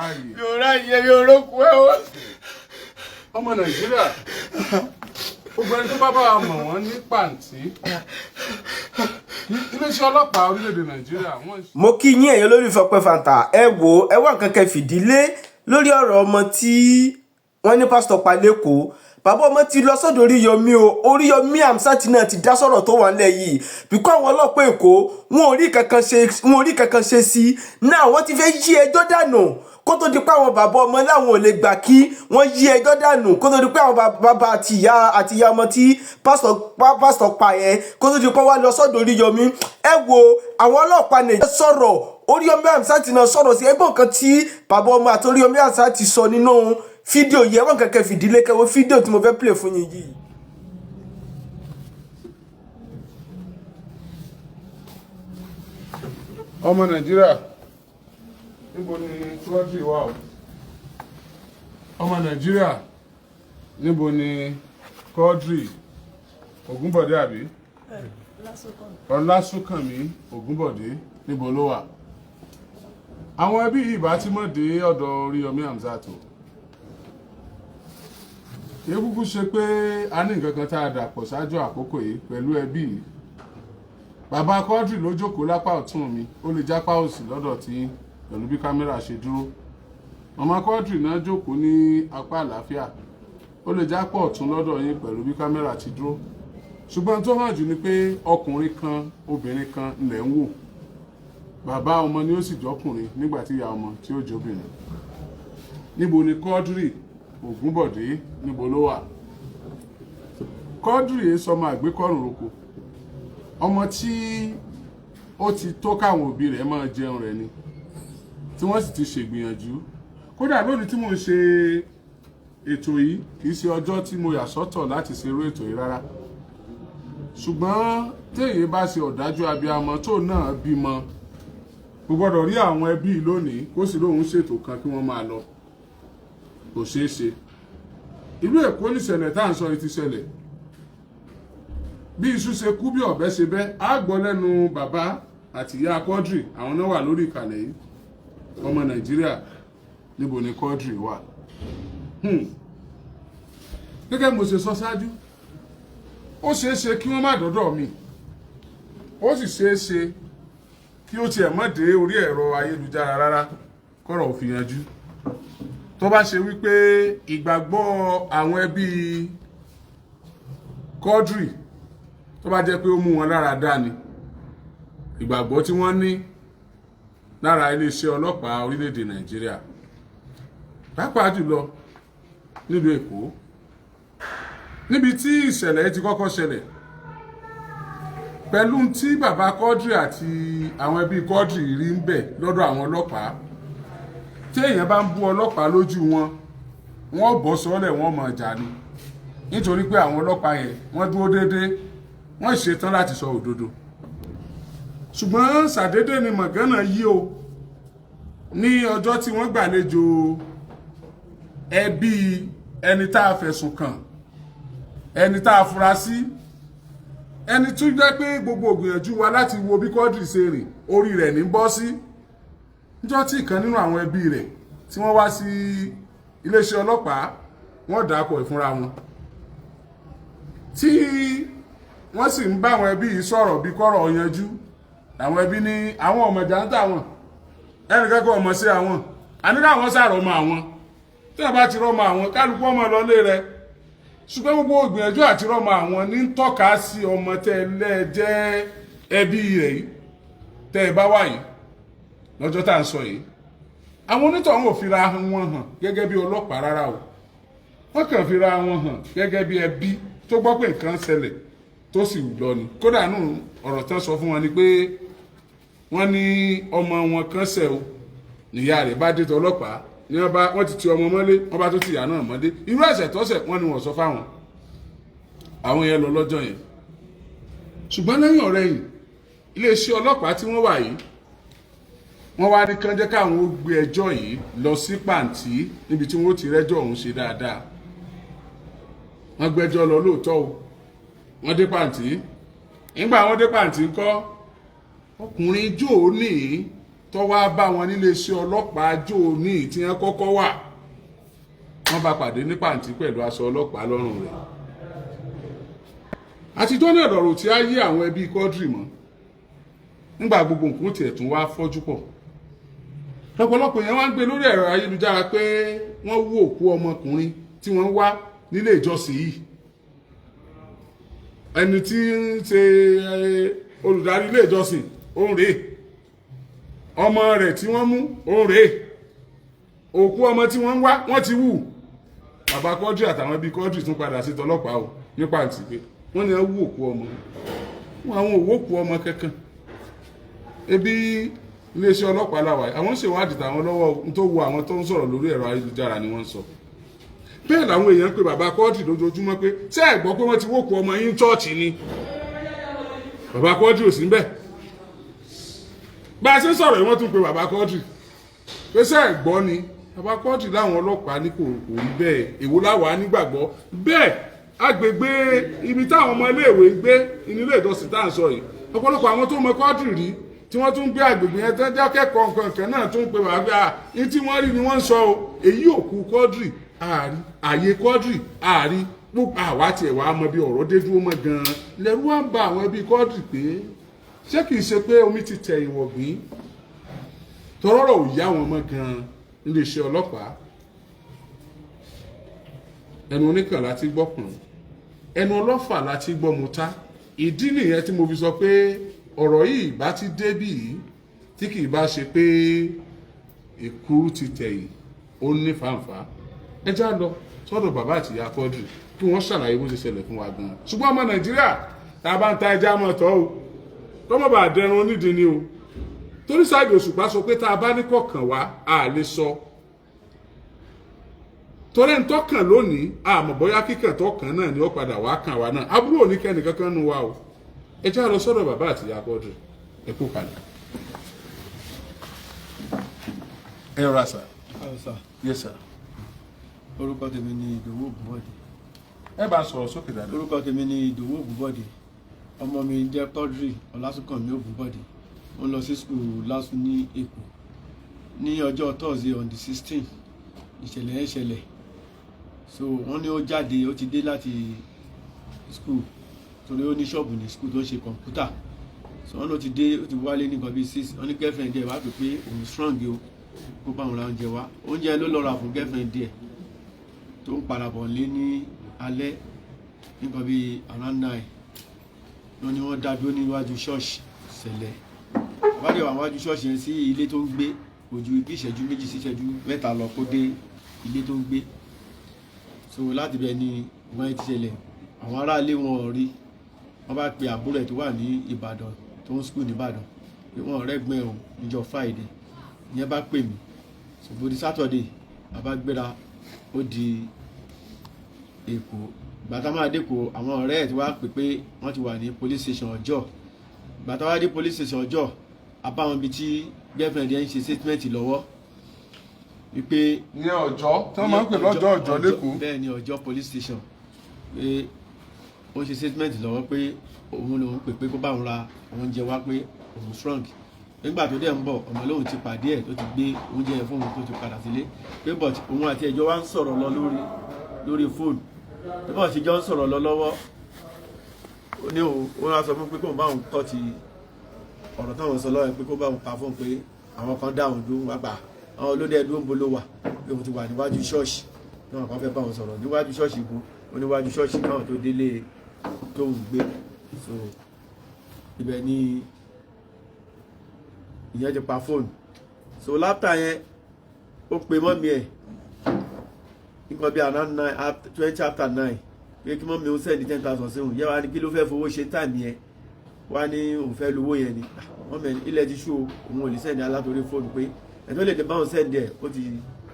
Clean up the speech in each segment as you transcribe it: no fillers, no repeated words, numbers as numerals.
Láàyè. Mi ò ráàyè, mi ò rókù ẹ o. Ọmọ Nàìjíríà, gbogbo ẹni tó bá bá wa mọ̀ wọ́n ní Pàǹtí, iléeṣẹ́ ọlọ́pàá orílẹ̀-èdè Nàìjíríà wọ́n. Mo kí yín, ẹ̀yin olólùfẹ́ Ọpẹ́ Fanta. Ẹ wò ó, ẹ wá nǹkan kẹ́ fìdílé lórí ọ̀rọ̀ ọmọ tí wọ́n ní pásítọ̀ pa lẹ́kọ̀ọ́. Bàbá ọmọ ti lọ sọ́dọ̀ Oríyọmí o. Oríyọmí Hamzat náà ti dá sọ̀rọ̀ tó wà nílẹ̀ yìí bíkọ́ àwọn ọlọ́pàá Èkó, wọn ò rí kankan ṣe, wọn ò rí kankan ṣe sí náà. Wọ́n ti fẹ́ yí ẹjọ́ dànù kó tó di pé àwọn bàbá ọmọ láwọn ò lè gbà kí wọ́n yí ẹjọ́ dànù, kó tó di pé àwọn bàbá àti ìyá ọmọ tí pásítọ̀ pa yẹn, kó tó di pé wọ́n lọ sọ́dọ̀ Oríyọmí. Ẹ wo, àwọn ọlọ́pàá Nàìjíríà sọ̀rọ̀, Oríyọmí Hamzat náà sọ̀rọ̀ sí ẹgbọ́n kan tí bàbá ọmọ àti Oríyọmí Hamzat sọ nínú fídíò yìí. Ẹwọ́n kẹ̀kẹ́ fìdílé kẹwọ́ fídíò tí mo fẹ́ play fún yín yìí. Ọmọ Nàìjíríà, níbo ni Quadri wà o? Ọmọ Nàìjíríà, níbo ni Quadri Ògúnbọ̀dé àbí Ọlásùnkànmí Ògúnbọ̀dé, níbo ló wà? Àwọn ẹbí yìí bá ti mọ̀ dé ọ̀dọ̀ Oríyọmí Hamzat o. Kì í kúkú ṣe pé a ní nǹkan kan tá a dà pọ̀ ṣáájú àkókò yìí pẹ̀lú ẹbí yìí. Bàbá Quadri ló jókòó lápá ọ̀tún mi, ó lè jápá òsì lọ́dọ̀ tí pẹ̀lú bí kámẹ́rà ṣe dúró. Màmá Quadri náà jókòó ní apá àlàáfíà, ó lè jápá ọ̀tún lọ́dọ̀ yín pẹ̀lú bí kámẹ́rà ti dúró. Ṣùgbọ́n tó hàn jù ni pé ọkùnrin kan, obìnrin kan lẹ̀ ń wò. Bàbá ọmọ ni ó sì jọkùnrin nígbà tí ìyá ọmọ tí ó jóbìnrin. Níbo ni Quadri Ògúnbọ̀dé, níbo ló wà? Quadri yìí sọmọ àgbékọ̀rùn roko, ọmọ tí ó ti tó káwọn òbí rẹ̀ máa jẹun rẹ̀ ni, tí wọ́n sì ti ṣègbìyànjú. Kódà lónìí tí mò ń ṣe ètò yìí, kì í ṣe ọjọ́ tí mo yà sọ́tọ̀ láti ṣe irú ètò yìí rárá, ṣùgbọ́n téèyàn bá ṣe ọ̀dájú abiyamọ tó náà bímọ, kò gbọ́dọ̀ rí àwọn ẹbí lónìí kó sì lóun ṣètò kan kí wọ́n máa lọ. Kò ṣeé ṣe. Ìlú Èkó níṣẹ̀lẹ̀ tá à ń sọ yìí ti ṣẹlẹ̀. Bí iṣu ṣe kú, bí ọ̀bẹ ṣe bẹ́, á gbọ́ lẹ́nu bàbá àti ìyá Quadri. Àwọn náà wà lórí ìkàlẹ̀ yìí. Ọmọ Nàìjíríà, níbo ni Quadri wà? Gẹ́gẹ́ mo ṣe sọ ṣáájú, ó ṣeé ṣe kí wọ́n má dọ́dọ̀ mi, ó sì ṣeé ṣe kí ó tiẹ̀ má dé orí ẹ̀rọ ayélujára rárá kọ́rọ̀ ò fi yanjú. Tó bá ṣe wípé ìgbàgbọ́ àwọn ẹbí Quadri, tó bá jẹ́ pé ó mú wọn lára dá ni ìgbàgbọ́ tí wọ́n ní lára iléeṣẹ́ ọlọ́pàá orílẹ̀-èdè Nàìjíríà, pàápàá jùlọ nílùú Èkó níbi tí ìṣẹ̀lẹ̀ ti kọ́kọ́ ṣẹlẹ̀, pẹ̀lú tí bàbá Quadri àti àwọn ẹbí Quadri rí ń bẹ̀ lọ́dọ̀ àwọn ọlọ́pàá. Tí èèyàn bá ń bú ọlọ́pàá lójú wọn, wọ́n bọ́ sọ́lẹ̀, wọ́n mọ̀ jà ni, nítorí pé àwọn ọlọ́pàá yẹn, wọ́n dúró déédéé, wọ́n ṣetán láti sọ òdodo. Ṣùgbọ́n ṣàdédé ni mọ̀gánà yí o. Ní ọjọ́ tí wọ́n gbàlejò ẹbí ẹni tá a fẹ̀sùn kàn, ẹni tá a fura sí, ẹni tó jẹ́ pé gbogbo ògbìyànjú wa láti wo bí Quadri ṣe rìn, orí rẹ̀ ní bọ́ sí, níjọ́ tí ìkan nínú àwọn ẹbí rẹ̀ tí wọ́n wá sí iléeṣẹ́ ọlọ́pàá, wọ́n dàpọ̀ ìfúnra wọn, tí wọ́n sì ń bá àwọn ẹbí yìí sọ̀rọ̀ bí kọ́rọ̀ yanjú. Àwọn ẹbí ní àwọn ọmọ ìjà ń tà wọn, ẹnìkan kọ́ ọmọ sí àwọn, àní káwọn sàrọ̀ ọmọ àwọn, tí wọ́n bá ti rọ́mọ àwọn, kálukú ọmọ lọlé rẹ̀. Ṣùgbọ́n gbogbo ìgbìyànjú àti rọ́mọ àwọn ní ń tọ́ka sí ọmọ tẹ́ lẹ́ẹ̀jẹ́ ẹbí rẹ̀ yìí tẹ́ ẹ bá wà yìí lọ́jọ́ tá à ń sọ yìí. Àwọn onítọ̀hún ò fira wọn hàn gẹ́gẹ́ bí ọlọ́pàá rárá o. Wọ́n kàn fira wọn hàn gẹ́gẹ́ bí ẹbí tó gbọ́ pé nǹkan ṣẹlẹ̀ tó sì lọ ni. Kódà nù, ọ̀rọ̀ tán sọ fún wọn ni pé wọ́n ní ọmọ wọn kan ṣẹ̀ o, níyà rẹ̀ bá dé tọ ọlọ́pàá ní wọ́n bá wọ́n ti ti ọmọ mọ́lé, wọ́n bá tó ti ìyá náà mọ́lé. Irú ẹ̀ṣẹ̀ tọ́ṣẹ̀ wọ́n ní wọ́n sọ fáwọn. Àwọn yẹn lọ lọ́jọ́ yẹn. Ṣùgbọ́n lẹ́yìn ọ̀rẹ́yìn, iléeṣẹ́ ọlọ́pàá tí wọ́n wà yìí, wọ́n wá ní kán jẹ́ káwọn ó gbé ẹjọ́ yìí lọ sí Pàǹtí níbi tí wọ́n ó ti rẹ́jọ́ ọ̀hún ṣe dáadáa. Wọ́n gbẹ́jọ́ lọ lóòótọ́ o, wọ́n dé Pàǹtí. Nígbà wọ́n dé Pàǹtí ńkọ́, ọkùnrin jóò ní Tó wá bá wọn nílé iṣẹ́ ọlọ́pàá jò ní tí wọ́n kọ́kọ́ wà, wọ́n bá pàdé ní pàǹtí pẹ̀lú aṣọ ọlọ́pàá lọ́rùn rẹ̀. Àtijọ́ náà lọ̀rọ̀ tí á yé àwọn ẹbí Quadri mọ́. Nígbà gbogbo nǹkan tiẹ̀ tún wá fọ́jú pọ̀, lọ́pọ̀lọpọ̀ yẹn wá ń gbé lórí ẹ̀rọ ayélujára pé wọ́n wú òkú ọmọkùnrin tí wọ́n wá nílé ìjọsìn yìí. Ẹni tí ń ṣe olùdarí ilé ìjọsìn òun rèé, ọmọ rẹ̀ tí wọ́n mú òun rèé, òkú ọmọ tí wọ́n ń wá wọ́n ti wù. Bàbá Quadri àtàwọn ẹbí Quadri tún padà sí tọlọ́pàá o ní pàǹtí pé wọ́n ní wọ́n wú òkú ọmọ wọn. Àwọn òwò òkú ọmọ kankan. Ebi iléeṣẹ́ ọlọ́pàá làwà, àwọn ń ṣèwádìí tàwọn lọ́wọ́. Ohun tó wo àwọn tó ń sọ̀rọ̀ lórí ẹ̀rọ ayélujára ni wọ́n ń sọ. Bẹ́ẹ̀ làwọn èèyàn ń pe bàbá Quadri lójoojúmọ́ pé ṣé ẹ gbọ́ pé wọ́n ti wókù ọmọ yín chọ́ọ̀chì ni? Bàbá Quadri ò sí ń bẹ̀. Bá a ṣe ń sọ̀rọ̀ yìí, wọ́n tún pe bàbá Quadri pé ṣé ẹ gbọ́ ni? Bàbá Quadri láwọn ọlọ́pàá ní kò rí bẹ́ẹ̀. Èwo láwàá nígbàgbọ́ bẹ́ẹ̀? Agbègbè ibi táwọn ọmọ iléèwé ń gbé inú ilé ìjọsìn tá à ń sọ yìí, ọ̀pọ̀lọpọ̀ àwọn tó mọ Quadri rí tí wọ́n tún gbé agbègbè yẹn tán jákẹ́kọ̀ọ́ nǹkan kan náà tún pe bàbá à ní tí wọ́n rí ni wọ́n ń sọ o. Èyí òkú Quadri àárí, àyè Quadri àárí, gbogbo àwa tiẹ̀ wàá mọ bí ọ̀rọ̀ dé dúró mọ́ gan-an. Lẹ́rú wá ń ba àwọn ẹbí Quadri pé ṣé kìí ṣe pé omi ti tẹ̀ ìwọ̀gbìn tọrọrọ ò yá wọn mọ́ gan-an níléeṣẹ́ ọlọ́pàá. Ẹnu oníkàn láti gbọ́kùn, ẹnu ọlọ́fà láti gbọ́ mọ́ta. Ìdí nìyẹn tí mo fi sọ pé ọ̀rọ̀ yìí bá ti débì yìí, tí kì í bá ṣe pé èkúrú ti tẹ̀yìn, ó ní fàǹfà. Ẹ já lọ sọ́dọ̀ bàbá àti ìyá Quadri kí wọ́n ṣàlàyé bó ṣe ṣẹlẹ̀ fún wa gan-an. Ṣùgbọ́n ọmọ Nàìjíríà, tá a bá ń ta ẹja mọ̀ tọ́ o, kọ́mọ̀ bá dẹrun onídìí ni o, torí Saheed Òṣùpá sọ pé tá a bá ní kọ̀ọ̀kan wá, a lè sọ torí ẹni tọ́kàn lónìí, àmọ́ bóyá kíkàn tọ́kàn náà ni ó padà wá kàn wá náà. Àbúrò ní kẹ́ni kankan nu wa o. Ẹ já lọ sọ́dọ̀ bàbá àti ìyá Quadri. Ẹ kú kalẹ̀. Ẹ rọra sà. Sà. Yes sir. Orúkọ tèmi ni Ìdòwú Ògúnbọ̀dé. Ẹ bá sọ̀rọ̀ sókè dáadáa. Orúkọ tèmi ni Ìdòwú Ògúnbọ̀dé. Ọmọ mi jẹ́ Quadri Ọlásùnkànmí Ògúnbọ̀dé. Ó ń lọ sí school LASU ní Èkó. Ní ọjọ́ Thursday on the 16, ìṣẹ̀lẹ̀ yẹn ṣẹlẹ̀. So wọ́n ní ó jáde, ó ti dé láti school, torí ó ní ṣọ́ọ̀bù ní school tó ń ṣe kọ̀ǹpútà. So wọ́n ló ti dé, ó ti wálé ní nǹkan bíi 6. Wọ́n ní girlfriend ẹ̀ wá pè pé òun strong o, kó bá òun ra oúnjẹ wá. Oúnjẹ ló lọ rà fún girlfriend ẹ̀ tó ń padà bọ̀ lé ní alẹ́, nǹkan bíi around 9. Wọ́n ní wọ́n dá dúró níwájú ṣọ́ọ̀ṣì sẹ̀lẹ̀. Àbájọ àwọn wájú ṣọ́ọ̀ṣì yẹn sí ilé tó ń gbé, kò ju bí ìṣẹ́jú 2 sí ìṣẹ́jú 3 lọ kó dé ilé tó ń gbé. So láti bẹ̀ ni wọ́n ti ṣẹlẹ̀. Àwọn aráalé wọn ò rí. Wọ́n bá pe àbúrò ẹ̀ tó wà ní Ìbàdàn, tó ń school ní Ìbàdàn, pé wọ́n rẹ́gbẹ́ òun níjọ́ Friday. Ìyẹn bá pè mí. So bó di Saturday, bàbá gbéra, ó di Èkó. Gbàtà máa dé Èkó, àwọn ọ̀rẹ́ ẹ̀ tí wàá pè pé wọ́n ti wà ní police station Ọjọ́. Gbàtà wá dé police station Ọjọ́, a bá wọn bí tí girlfriend yẹn ń ṣe statement lọ́wọ́ wípé Ní ọjọ́ tí wọ́n máa ń pè lọ́jọ́ ọjọ́ lẹ́kọ̀ọ́. Bẹ́ẹ̀ ni, Ọjọ́ police station, pé ó ṣe statement lọ́wọ́ pé òun lòun pè pé kó bá òun ra oúnjẹ wá, pé òun strong. Nígbà tó dẹ̀ ń bọ̀, ọmọ lòun ti pàdé ẹ̀ tó ti gbé oúnjẹ yẹn fún òun tó ti padà sílé, pé but òun àti ẹjọ́ wa ń sọ̀rọ̀ lọ lórí fóònù. Bí wọ́n ti jọ ń sọ̀rọ̀ lọ lọ́wọ́, ó ní òun ó wá sọ fún pé kóun bá òun kọ́ ti ọ̀rọ̀ táwọn sọ lọ́wọ́, pé kó bá òun pa fóun, pé àwọn kan dá òun dúró wá gbà. Àwọn olóde ẹdúró ń bolo wà, pé òun ti wà níwájú ṣọ́ọ̀ṣì náà, kan fẹ́ bá òun sọ̀rọ̀ níwájú ṣọ́ọ̀ṣì ibo. Ó níwájú ṣọ́ọ̀ṣì káwọn tó délé tóun gbé. So ibẹ̀ ni ìyẹn ti pa fóònù. So láfta yẹn, ó pe mummy ẹ̀ nǹkan bíi around 9, 9:20, pé kí mummy ó send 10,000 sí òun. Yẹ wá ní kí ló fẹ́ fowó ṣe time yẹn? Wá ní òun fẹ́ lówó yẹn ni. Mummy ẹ̀ ilẹ̀ ti ṣú o, òun ò lè send alátorí fóònù, pé ẹ̀tọ́ lè dé báwọn send ẹ̀, ó ti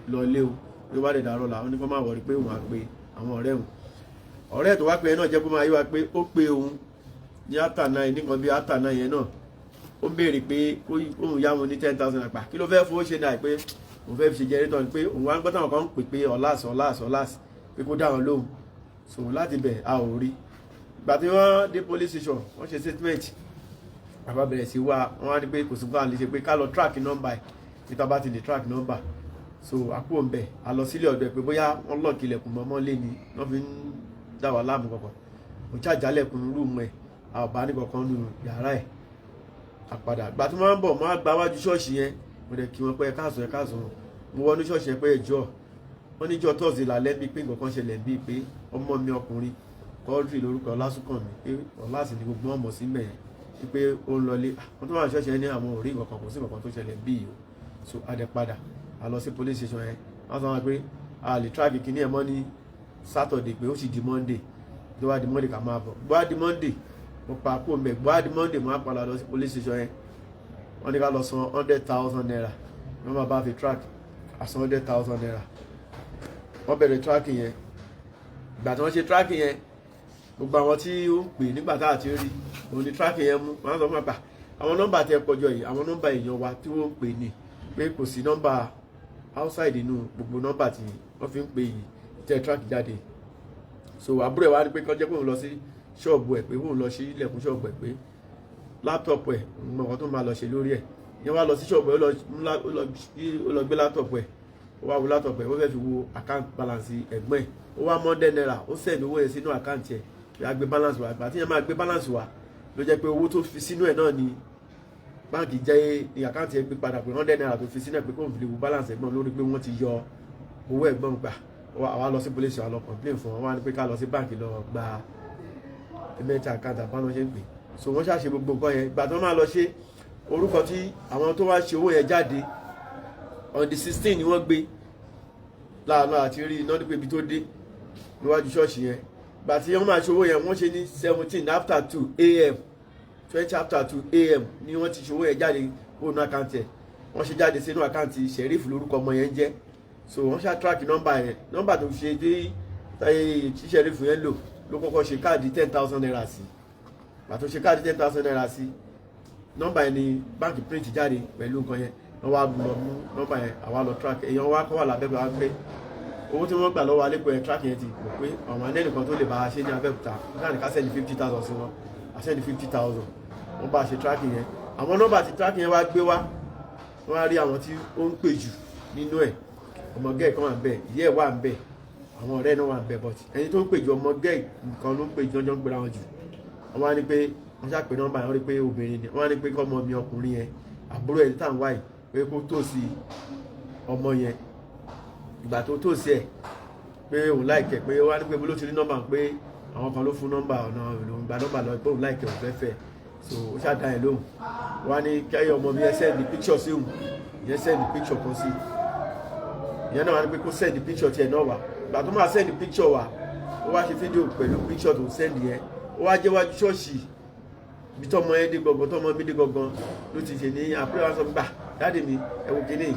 lọ lé o, pé wá dẹ̀ dàrọ́ la. Ó ní kó má worry, pé òun á pe àwọn ọ̀rẹ́ òun. Ọ̀rẹ́ tó wá pé náà jẹ́ kó máa yé wa pé ó pe òun ní after 9, nǹkan bíi after 9 yẹn náà. Ó béèrè pé òun yá wọn ní 10,000 àpà, kí ló fẹ́ fowó ṣe náà, pé òun fẹ́ fi ṣe generator ni, pé òun wá ń gbọ́ táwọn kan ń pè pé ọ̀làs ọ̀làs ọ̀làs, pé kó dá wọn lóhùn. So láti bẹ̀, a ò rí. Ìgbà tí wọ́n dé police station, wọ́n ṣe statement. Bàbá bẹ̀rẹ̀ sí wá. Wọ́n wá ní pé kò sí nǹkan àlè ṣe, pé ká lọ track number ẹ̀, níta bá ti lè track number. So àpò ń bẹ̀, a lọ sílé ọ̀dọ̀ ẹ̀ pé bóyá wọ́n lock ilẹ̀kùn mọ́mọ́ lé ni wọ́n fi ń dà wá láàmú kankan. Mo ṣàjálẹ̀kùn room ẹ̀, a ò bá ní kankan nínú yàrá ẹ̀. Àpàdà gbà tí wọ́n ń bọ̀, mo á gba wájú ṣọ́ọ̀ṣì yẹn. Mo dẹ̀ kí wọn pé, "Ẹ káàsán, ẹ káàsán." Mo wọnú ṣọ́ọ̀ṣì yẹn pé ẹjọ́ wọ́n níjọ́ Thursday lálẹ́ bíi pé nǹkan kan ṣẹlẹ̀, bíi pé ọmọ mi ọkùnrin, Quadri lórúkọ Ọlásùnkànmí, pé Ọlásì ni gbogbo ọmọ sí mẹ́yẹn, wípé ó ń lọlé. Wọ́n tó wà ní ṣọ́ọ̀ṣì yẹn ní àwọn ò rí nǹkan kan, kò sí nǹkan kan tó ṣẹlẹ̀ bíi o. So a dẹ̀ padà, a lọ sí police station yẹn. Wọ́n sọ wọn pé a lè track kìíní ẹ̀ mọ́ ní Saturday, pé ó sì di Monday. Tó wá di Monday, ká máa bọ̀. Gbọ́ á di Monday, mo pa kó mbẹ̀. Gbọ́ á di Monday, mo á padà lọ sí police station yẹn. Wọ́n ní ká lọ san ₦100,000, wọ́n máa bá fi track. A san ₦100,000, wọ́n bẹ̀rẹ̀ tracking yẹn. Ìgbà tí wọ́n ṣe tracking yẹn, gbogbo àwọn tí ó ń pè nígbà tá a ti rí òun ni tracking yẹn mú. Wọ́n á sọ fún wa pa àwọn nọ́mbà tí ẹ kọjọ yìí, àwọn nọ́mbà èèyàn wa tí wọ́n ń pè ní, pé kò sí nọ́mbà outside inú gbogbo nọ́mbà tí wọ́n fi ń pè yìí tẹ́ track jáde. So àbúrò ẹ̀ wá ní pé kó jẹ́ pé òun lọ sí ṣọ́ọ̀bù ẹ̀, pé òun lọ sí ilẹ̀kùn ṣọ́ọ̀bù ẹ̀, pé laptop ẹ̀, mọ̀ nǹkan tó máa lọ ṣe lórí ẹ̀. Ìyẹn wá lọ sí ṣọ́ọ̀bù ẹ̀, ó lọ gbé laptop ẹ̀, ó wá wo laptop ẹ̀, ó fẹ́ fi wo account balance ẹ̀gbọ́n ẹ̀. Ó wá ₦100, ó send owó yẹn sínú account ẹ̀ pé a gbé balance wá. Ìgbà tí yẹn máa gbé balance wá, ló jẹ́ pé owó tó fi sínú ẹ̀ náà ni báńkì jẹ́ ní account ẹ̀ gbé padà, pé ₦100 tó fi sínú ẹ̀, pé kó n fi lè wo balance ẹ̀gbọ́n lórí pé wọ́n ti yọ owó ẹ̀gbọ́n gbà. Àwa lọ sí police, àwa lọ complain fún wọn. Wọ́n á ní pé ká lọ sí báńkì lọ gba payment account, àbáná ṣe ń pè. So wọ́n ṣàṣe gbogbo nǹkan yẹn. Ìgbà tó máa lọ ṣe, orúkọ tí àwọn tó wá ṣe owó yẹn jáde, on the 16 ni wọ́n gbé láàánú àti rí iná nípa ibi tó dé níwájú ṣọ́ọ̀ṣì yẹn. Ìgbà tí wọ́n máa ṣe owó yẹn, wọ́n ṣe ní 2:17 a.m., 2:20 a.m. ni wọ́n ti ṣe owó yẹn jáde kó nu account ẹ̀. Wọ́n ṣe jáde sínú account Sheriff lórúkọ ọmọ yẹn jẹ́. So wọ́n ṣá track nọ́mbà yẹn. Nọ́mbà tó ṣe dé tí Sheriff yẹn lò ló kọ́kọ́ ṣe káàdì ₦10,000 sí. Pàtó ṣe káàdì ₦10,000 sí, nọ́mbà yẹn ni báńkì print jáde pẹ̀lú nǹkan yẹn. Wọ́n wá lọ mú nọ́mbà yẹn, àwa lọ track. Èèyàn wa kọ́ wà lábẹ́gbẹ́ wa pé owó tí wọ́n gbà lọ́wọ́ alẹ́kọ̀ọ́ yẹn, track yẹn ti rò pé àwọn anẹ́nìkan tó lè bá a ṣe ní Abẹ́òkúta. Wọ́n sáà ní ká send 50,000 sí wọn. A send 50,000, wọ́n bá a ṣe track yẹn. Àwọn nọ́mbà tí track yẹn wá gbé wá, wọ́n á rí àwọn tí ó ń pè jù nínú ẹ̀. Ọmọ gẹ́ẹ̀ kan wà ń bẹ̀, ìyá ẹ̀ wà ń bẹ̀, àwọn ọ̀rẹ́ náà wà ń bẹ̀, but ẹni tó ń pè jù, ọmọ gẹ́ẹ̀ nǹkan ló ń pè jù, ọjọ́ ń pera wọn jù. Wọ́n wá ní pé wọ́n ṣàpè nọ́mbà yẹn, wọ́n rí pé obìnrin ni. Wọ́n wá ní pé kọ́ ọmọ mi ọkùnrin yẹn, àbúrò ẹ̀ tá à ń wáyìí, pé kó tòsí ọmọ yẹn. Ìgbà tó tòsí ẹ̀, pé òun like ẹ̀, pé wọ́n á ní pé bó ló ti rí nọ́mbà, pé àwọn kan ló fún nọ́mbà, ọ̀nà òun gba nọ́mbà lọ, pé òun like ẹ̀, òun fẹ́ fẹ́. So ó ṣàdá ẹ̀ lóhùn. Wọ́n á ní kẹ́yọ̀ ọmọ mi ẹ send picture sí òun. Ìyẹn send picture kan sí. Ìyẹn náà wá ní pé kó send picture tiẹ̀ náà wá. Ìgbà tó máa send picture wá, ó wá ṣe fídíò pẹ̀lú picture tó send yẹn. Ó wá jẹ́ wájú ṣọ́ọ̀ṣì ibi tọ́mọ yẹn dé gangan, tọ́mọ mi dé gangan ló ti ṣe ní àpẹẹrẹ. Wá sọ gbà, "Daddy mi, ẹ wo kíní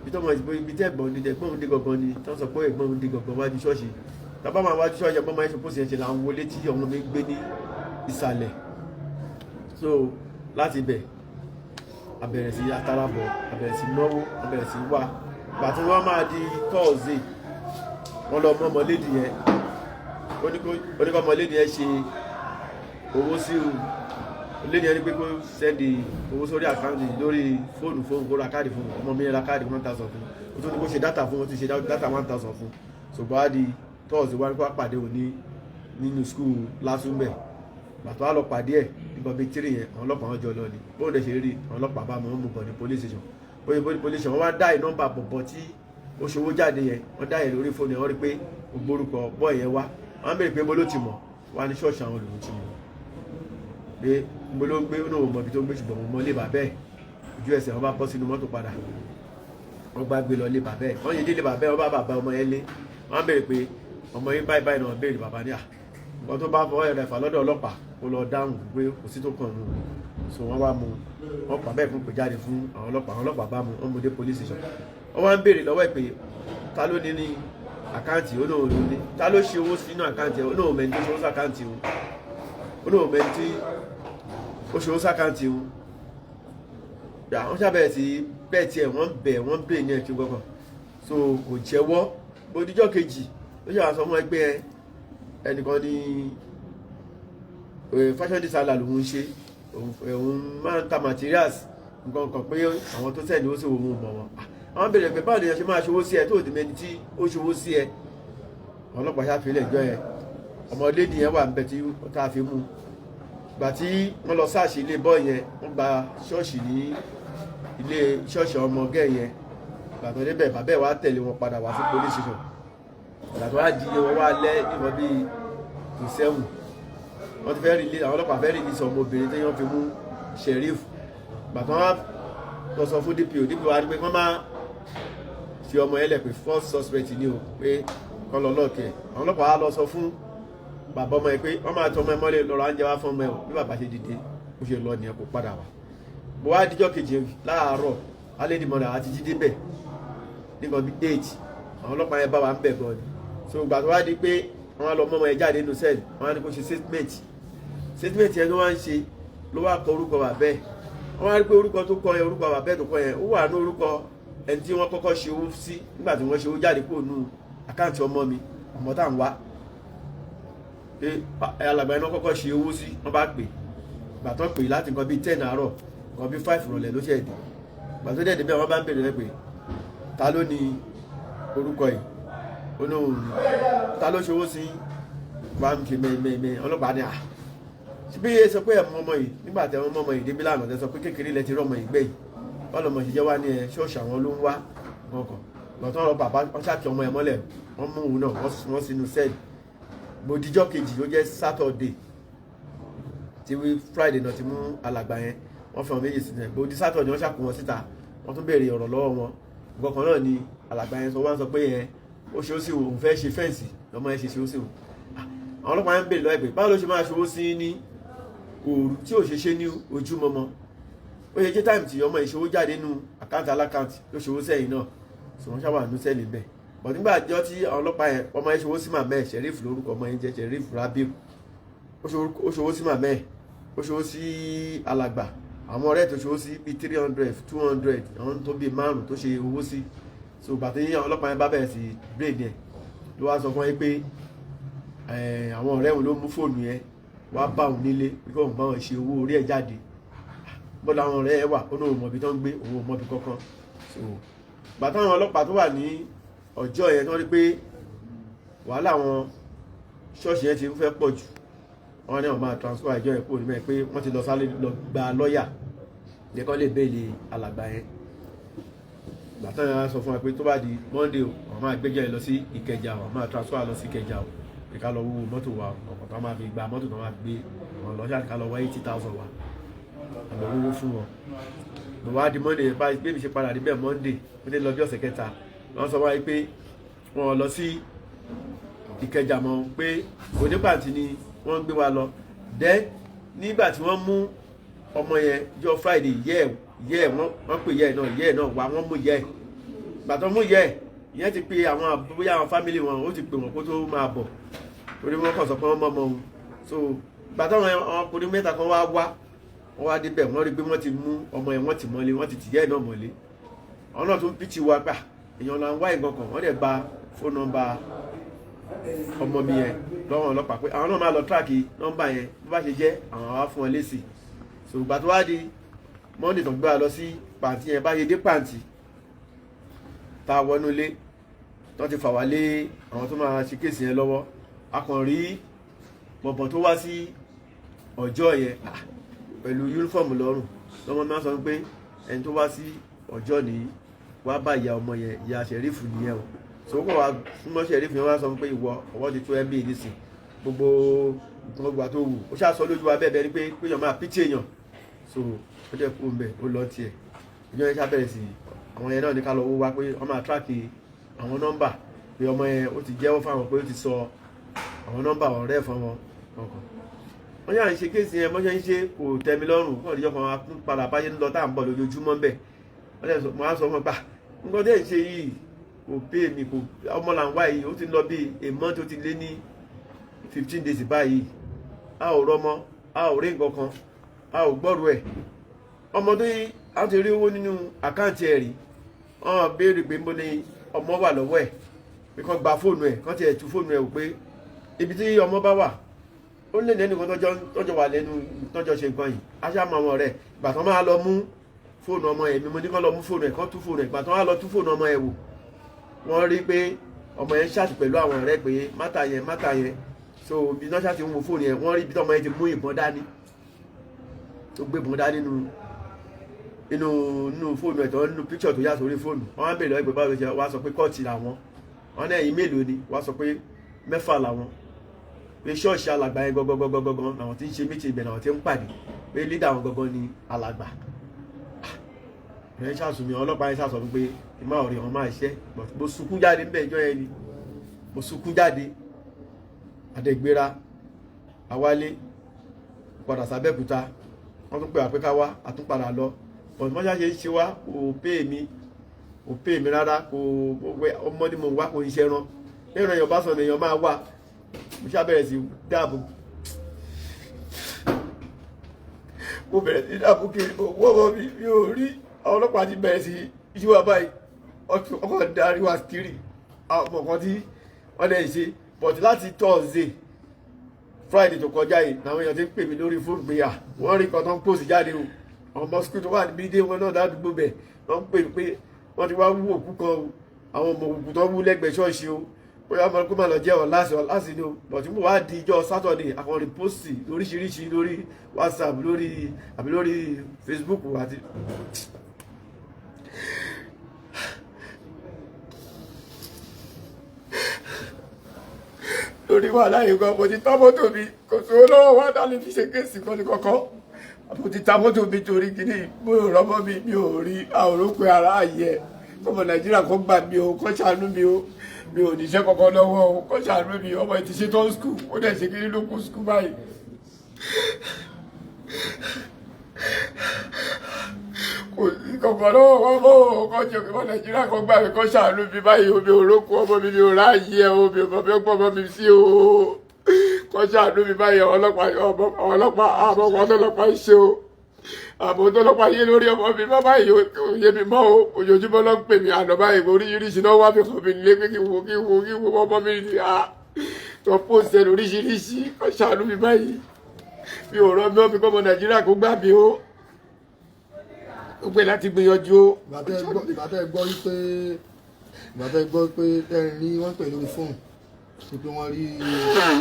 ibi tọ́mọ, ibi tẹ́ ẹ̀gbọ́n dé, ẹ̀gbọ́n dé gangan ni." Tọ́ sọ pé ẹ̀gbọ́n dé gangan wájú ṣọ́ọ̀ṣì. Tàbá máa wájú ṣọ́ọ̀ṣì, ẹ̀gbọ́n máa ń ṣe pósì yẹn ṣe là ń wọlé tí ọmọ mi gbé ní ìsàlẹ̀. So láti ibẹ̀, a bẹ̀rẹ̀ sí atarabọ̀, a bẹ̀rẹ̀ sí náwó, a bẹ̀rẹ̀ sí wá. Gbà tí wọ́n máa di Thursday, wọ́n lọ mọ́ ọmọlédì yẹn. Ó ní kó ọmọlédì yẹn ṣe owó sí òun. Lédì yẹn ní pé kó send owó sórí account lórí fóònù fóònù, kó ra káàdì fún ọmọ mi. Ra káàdì 1,000 fún. Ó tún ní kó ṣe data fún. Ó ti ṣe data 1,000 fún. Ṣùgbọ́n á di Thursday, wá ní kó pàdé òní nínú school lásùnbẹ̀. Gbàtọ́ á lọ pàdé ẹ̀ nígbà bíi 3 yẹn, àwọn ọlọ́pàá wọn jọ lọ ni. Bóun dẹ̀ ṣe rí àwọn ọlọ́pàá bá wọn mú bọ̀ ní police station. Bóyá police station, wọ́n wá dá ìnọ́mbà bọ̀bọ̀ tí ó ṣòwò jáde yẹn. Wọ́n dá yẹn lórí fóònù yẹn. Wọ́n rí pé gbórúkọ bọ́ọ̀ yẹn wá. Wọ́n béèrè pé bó ló ti mọ̀. Wá ní ṣọ́ọ̀ṣì àwọn lòun ti mọ̀, pé mo ló ń gbé. Ó náà mọ̀ ibi tó ń gbé, ṣùgbọ́n mo mọ ilé bàbá ẹ̀. Ojú ẹsẹ̀, wọ́n bá bọ́ sínú mọ́tò padà, wọ́n gbá gbé lọ ilé bàbá ẹ̀. Wọ́n yẹ dé ilé bàbá ẹ̀, wọ́n bá bàbá ọmọ yẹn lé. Wọ́n béèrè pé ọmọ yín báyìí báyìí náà. Béèrè bàbá ní à nǹkan tó bá fọwọ́ ẹ̀rọ ẹ̀fà lọ́dọ̀ ọlọ́pàá, kó lọ dáhùn, pé kò sí tó kàn mú. So wọ́n wá mú, wọ́n pa bẹ́ẹ̀ fún pé jáde fún àwọn ọlọ́pàá. Àwọn ọlọ́pàá bá mú, wọ́n mú dé police station. Wọ́n wá ń béèrè lọ́wọ́ ẹ̀ pé ta ló ní ní account. Ó lóun ló ní. Ta ló ṣe owó sínú account ẹ̀? Ó lóun mẹ́ni tó ṣe owó sí account òun. Ó lóun mẹ́ni tí ó ṣe owó sí account òun. Wọ́n ṣàbẹ̀rẹ̀ sí bẹ́ẹ̀ tiẹ̀, wọ́n bẹ̀, wọ́n bẹ̀ ní ẹ̀kí gbọ́kàn. So kò jẹ́wọ́. Bódíjọ́ kejì ó ṣe àwọn sọ fún ẹgbẹ́ ẹnìkan ní fashion designer lòun ń ṣe. Òun máa ń ta materials nǹkan kan, pé àwọn tó send owó sí òun mọ̀ wọn. Àwọn béèrè pé báwo ni ẹ ṣe máa ṣòwò sí ẹ tó di mẹni tí ó ṣòwò sí ẹ? Àwọn ọlọ́pàá ṣàfihàn ìjọ yẹn, ọmọdé nìyẹn wà níbẹ̀ tí tá a fi mú. Gbà tí wọ́n lọ search ilé boy yẹn, wọ́n gba ṣọ́ọ̀ṣì ní ilé ṣọ́ọ̀ṣì ọmọgẹ́ yẹn. Gbà tó débẹ̀, bàbá ẹ̀ wá tẹ̀lé wọn padà wá sí police station. Gbà tó wá di wọn wá lẹ́ ìwọ̀n bíi 6:50, wọ́n ti fẹ́ release, àwọn ọlọ́pàá fẹ́ release ọmọbìnrin tí wọ́n fi mú Sheriff. Gbà tó wá lọ sọ fún DPO, DPO wá ní pé wọ́n máa fi ọmọ yẹn lẹ̀, pé first suspect ni o, pé kọ́ lọ lock ẹ̀. Àwọn ọlọ́pàá wá lọ sọ fún bàbá ọmọ yẹn pé wọ́n máa tọ́ ọmọ ẹ mọ́lẹ̀, lọ́rọ̀ oúnjẹ wá fún ọmọ ẹ o. Bí bàbá ṣe dìde bó ṣe lọ nìyẹn, kó padà wá. Bó wá díjọ́ kejì láàárọ̀ alẹ́ àti jí débẹ̀ nígbà bíi 8, àwọn ọlọ́pàá yẹn bá wa ń bẹ̀ gan ni. So ìgbà tó wá di pé wọ́n á lọ mọ́ ọmọ yẹn jáde nínú cell, wọ́n á ní kó ṣe statement. Statement yẹn ló wá ń ṣe, ló wá kọ orúkọ bàbá ẹ̀. Wọ́n wá rí pé orúkọ tó kọ yẹn, orúkọ bàbá ẹ̀ tó kọ yẹn, ó wà ní orúkọ ẹni tí wọ́n kọ́kọ́ ṣe owó sí nígbà tí wọ́n ṣe owó jáde kúrò nínú account ọmọ mi, ọmọ tá à ń wá, pé alàgbà iná kọ́kọ́ ṣe owó sí. Wọ́n bá pè, gbà tó pè láti nǹkan bíi 10 àárọ̀, nǹkan bíi 5 ìrọ̀lẹ́ ló ṣe dé. Gbà tó dẹ̀ débẹ̀, wọ́n bá ń bèrè rẹ̀ pé ta ló ní orúkọ yìí? Ó ní òun ní. Ta ló ṣe owó sí? Wà ń ṣe mẹ́ẹ̀mẹ́ẹ̀mẹ́. Ọlọ́pàá ní à síbí yé sọ pé ẹ̀ mú ọmọ yìí nígbà tẹ ọmọ yìí débi lánàá, tẹ sọ pé kékeré lẹ ti rí ọmọ yìí gbẹ̀yìn, wọ́n lọ́mọ ṣe jẹ́ wá ní ẹ ṣọ́ọ̀ṣì àwọn ló ń wá nǹkan lọ́tọ́ ọ̀rọ̀ bàbá. Wọ́n ṣàkí ọmọ yẹn mọ́lẹ̀, wọ́n mú òun náà, wọ́n sínú cell. Gbòdìjọ́ kejì ló jẹ́ Saturday tí wí Friday náà ti mú alàgbà yẹn, wọ́n fi wọn méjì sínú ẹ̀. Gbòdì Saturday, wọ́n ṣàkó wọn síta, wọ́n tún béèrè ọ̀rọ̀ lọ́wọ́ wọn. Nǹkan kan náà ni alàgbà yẹn sọ. Wọ́n sọ pé yẹn ó ṣe ó sì òun fẹ́ ṣe fence lọ́mọ yẹn ṣe ṣe ó sì òun. Àwọn ọlọ́pàá yẹn ń béèrè lọ́wọ́ ẹ̀ pé báwo ló ṣe máa ṣòwò sí ní òru tí ò ṣe ṣe ní ojúmọmọ? Ó ṣe jẹ́ time tí ọmọ ìṣòwò jáde nínú account aláccount ló ṣòwò sẹ́yìn náà. So wọ́n ṣàwà nínú cell bẹ́ẹ̀. But nígbà àjọ tí àwọn ọlọ́pàá yẹn, ọmọ yẹn ṣòwò sí màmá ẹ̀, Sheriff lórúkọ ọmọ yẹn jẹ́, Sheriff Rabiu. Ó ṣòwò sí màmá ẹ̀, ó ṣòwò sí alàgbà, àwọn ọ̀rẹ́ tó ṣòwò sí bíi 300, 200, àwọn tó bíi márùn tó ṣe owó sí. So gbàtí àwọn ọlọ́pàá yẹn bá bẹ̀rẹ̀ sí brain yẹn, ló wá sọ fún yín pé àwọn ọ̀rẹ́ òun ló mú fóònù yẹn wá bá òun nílé, pé kóun bá wọn ṣe owó orí ẹ̀ jáde. Bọ́dọ̀ àwọn ọ̀rẹ́ ẹ̀ wà, ó ní òun mọ̀bí tó ń gbé, òun ò mọ̀bí kankan. So gbàtí àwọn ọlọ́pàá tó wà ní ọjọ́ yẹn tó rí pé wàhálà àwọn ṣọ́ọ̀ṣì yẹn ti ń fẹ́ pọ̀ jù, wọ́n ní àwọn máa transfer ìjọ yẹn kúrò níbẹ̀, pé wọ́n ti lọ sáré lọ gba lọ́ọ̀yà ní kán lè bail alàgbà yẹn. Gbàtàn yẹn sọ fún wa pé tó bá di Monday o, àwọn máa gbẹ́jọ́ yẹn lọ sí Ìkẹjà o, àwọn máa transfer lọ sí Ìkẹjà o, pé ká lọ wó mọ́tò wa, ọkọ̀ tó máa fi gba mọ́tò tó máa gbé wọn lọ ṣáà, ká lọ wá 80,000 wa, àlọ́ owó fún wọn. Mo wá di Monday yẹn báyìí, bí mi ṣe padà níbẹ̀ Monday, mo dé lọ bí ọ̀sẹ̀ kẹta, wọ́n sọ wáyé pé wọ́n lọ sí Ìkẹjà mọ́, pé Onípàǹtí ni wọ́n ń gbé wa lọ. Then nígbà tí wọ́n mú ọmọ yẹn jọ Friday, yẹ́ yẹ́ wọ́n pè yẹ́ náà, yẹ́ náà wá, wọ́n mú yẹ́. Gbàtọ́ mú yẹ́ ìyẹn ti pe àwọn bóyá àwọn family wọn, ó ti pè wọ́n kó tó máa bọ̀, torí wọ́n kàn sọ pé wọ́n mọ́ ọmọ òun. So gbàtọ́ àwọn ọkùnrin mẹ́ta kan wá wá, wọ́n wá débẹ̀, wọ́n rí pé wọ́n ti mú ọmọ yẹn, wọ́n ti mọ́lé, wọ́n ti tìyẹ́ náà mọ́lé. Àwọn náà tún pìtì wa gbà èèyàn là ń wá ìgbọ̀n kan. Wọ́n dẹ̀ gba phone number ọmọ mi yẹn lọ́wọ́ ọlọ́pàá, pé àwọn náà máa lọ track nọ́mbà yẹn, bó bá ṣe jẹ́ àwọn wá fún ọ lésì. So ìgbà tó wá di Monday tó gbé wa lọ sí pàǹtí yẹn, bá ṣe dé pàǹtí tá a wọnú ilé tó ti fà wá lé àwọn tó máa ṣe case yẹn lọ́wọ́, a kàn rí bọ̀bọ̀ tó wá sí ọjọ́ yẹn pẹ̀lú uniform lọ́rùn. Lọ́mọ máa sọ pé ẹni tó wá sí ọjọ́ ní wá bá ìyá ọmọ yẹn, ìyá Sheriff nìyẹn o. So kò wá súnmọ́ Sheriff yẹn, wá sọ pé ìwọ ọwọ́ ti tó ẹ́ bí nísìn, gbogbo nǹkan gbà tó wù ó ṣáà sọ lójú wa bẹ́ẹ̀ bẹ́ẹ̀ ni pé péyàn máa pítí èèyàn. So ó dẹ̀ kú mbẹ̀, ó lọ tiẹ̀. Ìjọ yẹn ṣá bẹ̀rẹ̀ sí àwọn yẹn náà ní ká lọ wó wá, pé wọ́n máa track àwọn nọ́mbà, pé ọmọ yẹn ó ti jẹ́wọ́ fáwọn pé ó ti sọ àwọn nọ́mbà ọ̀rẹ́ fún wọn kọ̀ọ̀kan. Wọ́n yà ń ṣe case yẹn, bọ́n ṣe ń ṣe kò tẹ́ mi lọ́rùn. Kọ́ ọ̀díjọ́ kan wá padà báyé ń lọ tá à ń bọ̀ lójoojúmọ́ bẹ́ẹ̀, wọ́n lè sọ, mo á sọ fún ọ gbà nǹkan tẹ́ ẹ̀ ń ṣe yìí kò pé mi, kò ọmọ là ń wá yìí. Ó ti lọ bí a month, ó ti lé ní 15 days báyìí, a ò rọmọ, a ò rí nǹkan kan, a ò gbọ́rù ẹ̀. Ọmọ tó yí a ti rí owó nínú account ẹ̀ rí, wọ́n béèrè pé mo ní ọmọ wà lọ́wọ́ ẹ̀, pé kán gba fóònù ẹ̀, kán tiẹ̀ tú fóònù ẹ̀ wò, pé ibi tí ọmọ bá wà. Ó lè ní ẹnìkan tọ́jọ́ wà lẹ́nu tọ́jọ́ ṣe nǹkan yìí, aṣáàmù àwọn ọ̀rẹ́. Ìgbà tó máa lọ mú fóònù ọmọ yẹn, mi mo ní kán lọ mú fóònù ẹ̀, kán tú fóònù ẹ̀. Ìgbà tó máa lọ tú fóònù ọmọ yẹn wò, wọ́n rí pé ọmọ yẹn ṣáàtì pẹ̀lú àwọn ọ̀rẹ́ pé matter yẹn, matter yẹn. So bí wọ́n ṣáàtì ń wo fóònù yẹn, wọ́n rí ibi tí ọmọ yẹn ti mú ìbọn dání, tó gbé ìbọn dání nínú inú inú fóònù ẹ̀, tó nínú picture tó yà sórí fóònù. Wọ́n á bèèrè lọ́wọ́ ìpè báwo ló ṣe wá, sọ pé cult làwọn. Wọ́n ní ẹ̀yin mélòó ni? Wá sọ pé 6 làwọn, pé ṣọ́ọ̀ṣì alàgbà yẹn gangan làwọn tí ń ṣe méjì, ibẹ̀ làwọn tí ń pàdé, pé leader àwọn gangan ni alàgbà ẹ̀. Ṣàṣùmí ọlọ́pàá yẹn ṣàṣọ pé ìmọ̀ ọ̀rẹ́ wọn máa ṣiṣẹ́, but mo sunkún jáde níbẹ̀ ìjọ yẹn ni. Mo sunkún jáde, àdẹ̀gbéra, àwálé padà sábẹ́òkúta. Wọ́n tún pè wá pé ká wá, àtúnpadà lọ, but wọ́n ṣáà ṣe ń ṣe wá, kò pè mí, kò pè mí rárá. Kò ọmọ ni mò ń wá, kò ń ṣe ẹran lẹ́yìn èèyàn bá sọ̀nà èèyàn máa wà. Mo ṣáà bẹ̀rẹ̀ sí dáàbò, mo bẹ̀rẹ̀ sí dáàbò kiri, mo wọ́ ọmọ mi, mi ò rí. Àwọn ọlọ́pàá ti bẹ̀rẹ̀ sí yíwá báyìí, ọkọ̀ darí wa kiri àwọn ọmọ kan tí wọ́n lè ṣe. But láti Thursday, Friday tó kọjá yìí làwọn èèyàn ti ń pè mí lórí fóònù pé à wọ́n rí nǹkan tó ń post jáde o. Àwọn ọmọ school tó wà níbi dé wọn náà ládùúgbò bẹ̀, wọ́n ń pè mí pé wọ́n ti wá wú òkú kan o, àwọn ọmọ òkú tó wú lẹ́gbẹ̀ẹ́ ṣọ́ọ̀ṣì o, bóyá ọmọ kó má lọ jẹ́ ọ̀làsì ọ̀làsì ni o. But mo wá di ijọ́ Saturday, àwọn repost lóríṣiríṣi lórí WhatsApp, lórí àbí lórí Facebook àti. Lórí wàhálà yìí gan, mo ti ta mọ́tò mi, kò sówó lọ́wọ́ wa dá lè fi ṣe case kan ní kọ́kọ́. Mo ti ta mọ́tò mi torí kíní, mo ò rọ́mọ́ mi, mi ò rí àwòrán pé ara àyẹ kọ́mọ Nàìjíríà kó gbà mí o, kó ṣàánú mi o. Mi ò níṣẹ́ kankan lọ́wọ́ o, kó ṣàánú mi. Ọmọ ẹ̀ ti ṣe tán school, ó dẹ̀ ṣe kíní ló kú school báyìí. Kò sí kankan lọ́wọ́ wọn mọ́ o, kó jẹ́ kí ọmọ Nàìjíríà kó gbà mí, kó ṣàánú mi báyìí o. Mi ò rókun ọmọ mi, mi ò ráàyè ẹ o, mi ò mọ̀ bí ó gbọ́ ọmọ mi sí o, kó ṣàánú mi báyìí. Ọlọ́pàá, ọlọ́pàá, àmọ́ ọkọ̀ ọlọ́pàá ń ṣe o, àmọ́ ọlọ́pàá yé lórí ọmọ mi má báyìí o, yé mi mọ́ o. Ojoojúmọ́ ló ń pè mí àná báyìí, oríṣiríṣi náà wá fi kàn mí nílé pé kí n wo, kí n wo, kí n wo ọmọ mi ní à tó post ẹ̀ lóríṣiríṣi. Kó ṣàánú mi báyìí, mi ò rọ mi kọ́ ọmọ Nàìjíríà kó gbà mí o, ó gbé láti gbìyànjú o. Ìgbà tẹ́ gbọ́ pé tẹ́ rí wọ́n pè lórí fóònù pé wọ́n rí,